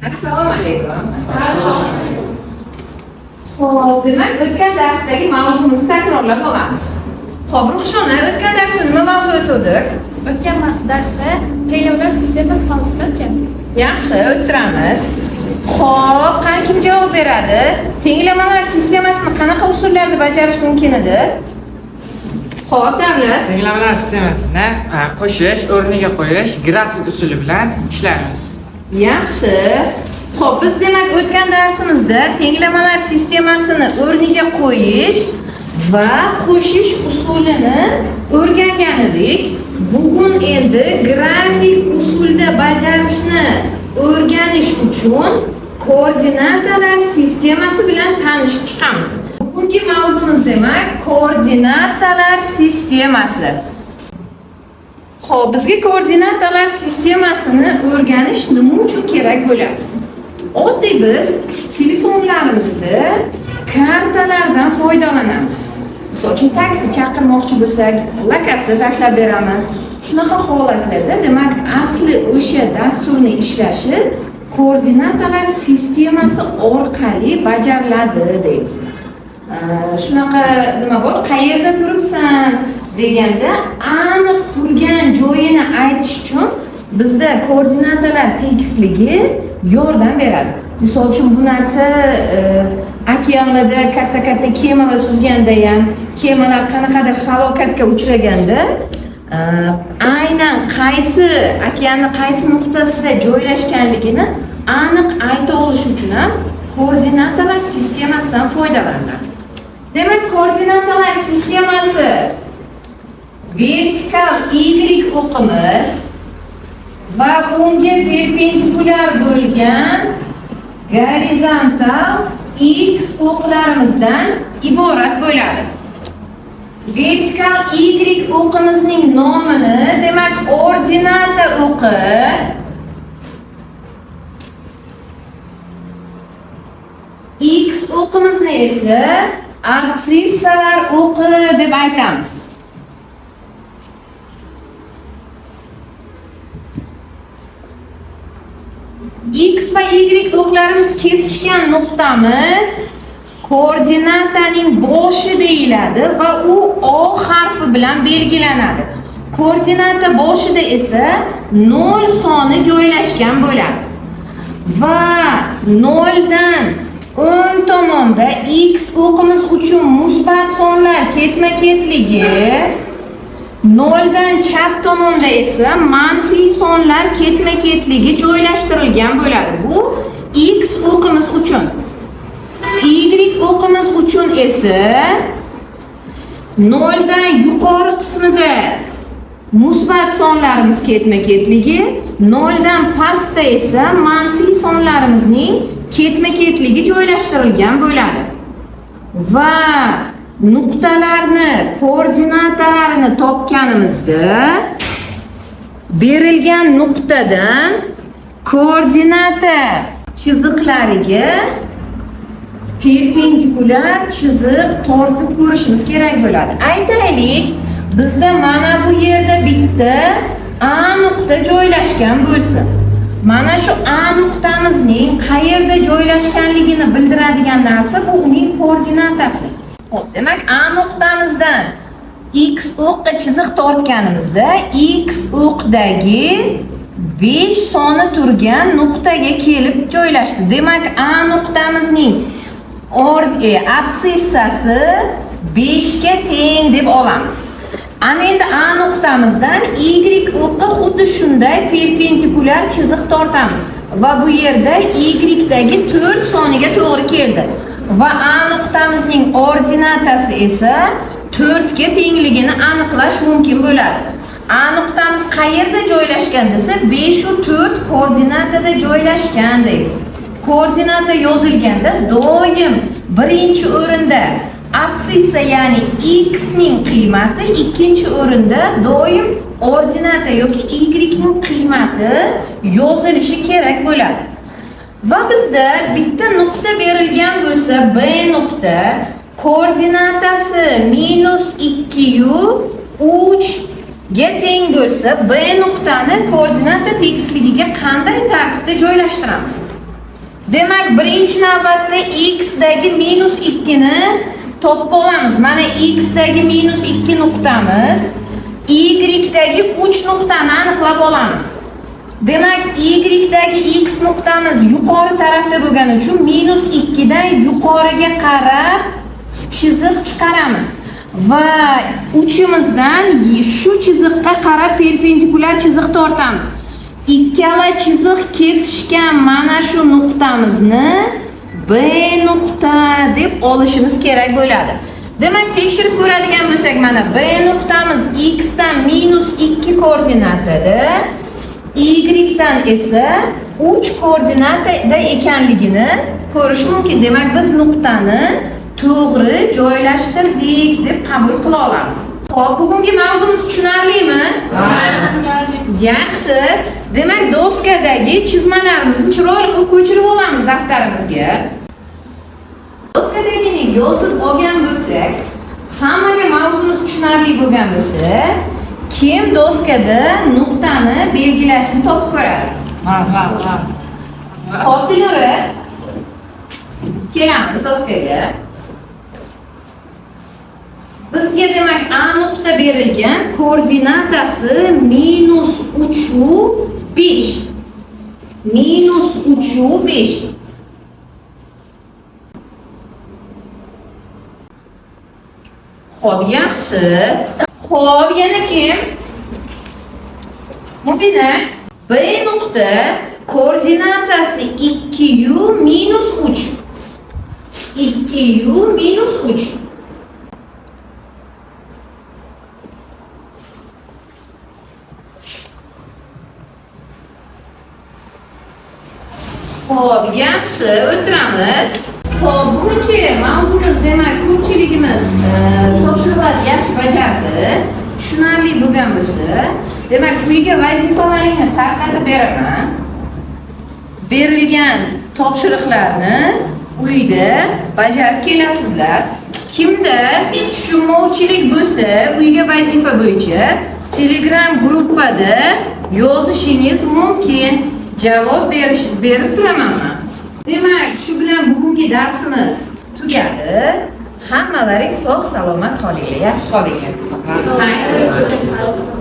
Assalomu alaykum. Xo'p, demak, o'tgan darsdagi mavzumizni takrorlab olamiz. Xo'p, Ruxshona, o'tgan darsda nima mavzu o'tdik? O'tgan darsda tenglovlar sistemasi mavzusini o'tgan. Yaxshi, o'ttiramiz. Xo'p, qani kim javob beradi? Tenglamalar sistemasini qanaqa usullarda bajarish mumkin edi? Xo'p, Davlat. Tenglamalar sistemasini qo'shish, o'rniga qo'yish, grafik usuli bilan ishlaymiz. Yaxshi. Xo'p, biz demak o'tgan darsimizda tenglamalar sistemasini o'rniga qo'yish va qo'shish usulini o'rgangan edik. Bugun endi grafik usulda bajarishni o'rganish uchun koordinatalar sistemasi bilan tanishib chiqamiz. Bugungi mavzumiz demak koordinatalar sistemasi. Xo'p, bizga koordinatalar sistemasini o'rganish nima uchun kerak bo'ladi? Oddiy biz telefonlarimizda kartalardan foydalanamiz. Misol uchun taksi chaqirmoqchi bo'lsak, lokatsiya tashlab beramiz. Shunaqa holatlarda demak asli o'sha dasturni ishlashi koordinatalar sistemasi orqali bajariladi deymiz. Shunaqa nima bor, qayerda turibsan deganda aniq turgan joyini aytish uchun bizda koordinatalar tekisligi yordam beradi. Misol uchun bu narsa okeanlarda katta-katta kemalar suzganda ham, kemalar qanaqadir halokatga uchraganda aynan qaysi okeanni qaysi nuqtasida joylashganligini aniq ayta olish uchun ham koordinatalar sistemasidan foydalaniladi. Demak, koordinatalar sistemasi vertikal y o'qimiz va unga perpendikulyar bo'lgan gorizontal x o'qlarimizdan iborat bo'ladi. Vertikal y o'qimizning nomini demak ordinata o'qi, x o'qimizni esa absissalar o'qi deb aytamiz. X va Y o'qlarimiz kesishgan nuqtamiz koordinataning boshi deyiladi va u O harfi bilan belgilanadi. Koordinata boshida esa 0 soni joylashgan bo'ladi. Va 0 dan o'ng tomonda X o'qimiz uchun musbat sonlar ketma-ketligi, 0 dan chap tomonda esa manfiy sonlar ketma-ketligi joylashtirilgan bo'ladi. Bu X o'qimiz uchun. Y o'qimiz uchun esa 0 dan yuqori qismida musbat sonlarimiz ketma-ketligi, 0 dan pastda esa manfiy sonlarimizning ketma-ketligi joylashtirilgan bo'ladi. Va nuqtalarni koordinatalarini topganimizda berilgan nuqtadan koordinata chiziqlariga perpendikulyar chiziq tortib ko'rishimiz kerak bo'ladi. Aytaylik, bizda mana bu yerda bitta A nuqta joylashgan bo'lsin. Mana shu A nuqtamizning qayerda joylashganligini bildiradigan narsa bu uning koordinatasi. Xo'p, demak A nuqtamizdan x o'qqa chiziq tortganimizda x o'qdagi 5 soni turgan nuqtaga kelib joylashdi. Demak, A nuqtamizning absissasi 5 ga teng deb olamiz. Ana endi A nuqtamizdan y o'qqa xuddi shunday perpendikulyar chiziq tortamiz va bu yerda y dagi 4 soniga to'g'ri keldi. Va A nuqtamizning ordinatasi esa 4 ga tengligini aniqlash mumkin bo'ladi. A nuqtamiz qayerda joylashgan desa 5 va 4 koordinatada joylashgan deymiz. Koordinata yozilganda doim birinchi o'rinda absissa, ya'ni x ning qiymati, ikkinchi o'rinda doim ordinata yoki y ning qiymati yozilishi kerak bo'ladi. Va bizda bitta nuqta berilgan bo'lsa, B nuqta koordinatasi -2 3 ga teng bo'lsa, B nuqtani koordinata tekisligiga qanday tartibda joylashtiramiz? Demak, birinchi navbatda x dagi -2 ni topib olamiz. Mana x dagi -2 nuqtamiz, y dagi 3 nuqtani aniqlab olamiz. Demak, y dagi x nuqtamiz yuqori tarafda bo'lgani uchun -2 dan yuqoriga qarab chiziq chiqaramiz va uchimizdan shu chiziqqa qarab perpendikulyar chiziq tortamiz. Ikkala chiziq kesishgan mana shu nuqtamizni B nuqta deb olishimiz kerak bo'ladi. Demak, tekshirib ko'radigan bo'lsak, mana B nuqtamiz x dan -2 koordinatada, y dan esa 3 koordinatada ekanligini ko'rish mumkin. Demak, biz nuqtani to'g'ri joylashtirdik deb qabul qila olamiz. Xo'p, bugungi mavzumiz tushunarlimi? Yaxshi. Demak, doskadagi chizmalarimizni chiroyli qilib ko'chirib olamiz daftarimizga. Doskadagini yozib olgan bo'lsak, hammaga mavzumiz tushunarli bo'lgan bo'lsa, kim doskada nuqtani belgilashni topib ko'radi? Man. Xo'p, Dinora. Kelamiz doskaga. Bizga demak A nuqta berilgan, koordinatasi -3 5. -3 5. Xo'p, yaxshi. Xo'p, yana kim? Mubina. B nuqta koordinatasi 2 -3. 2 -3. Xo'p, yaxshi, o'tiramiz. Xo'p, bugungi mavzumiz demak, ko'pchiligimiz topshiriqlarni yaxshi bajardi. Tushunarli bo'lgan bo'lsa, demak, uyga vazifalaringni tarqatib beraman. Berilgan topshiriqlarni uyda bajarib kelasizlar. Kimda tushunmovchilik bo'lsa, uyga vazifa bo'yicha Telegram gruppada yozishingiz mumkin. Javob berib turaman men. Demak, shu bilan bugungi darsimiz tugadi. Hammalaring sog' salomat qolinglar, yaxshi qolinglar. Xayr.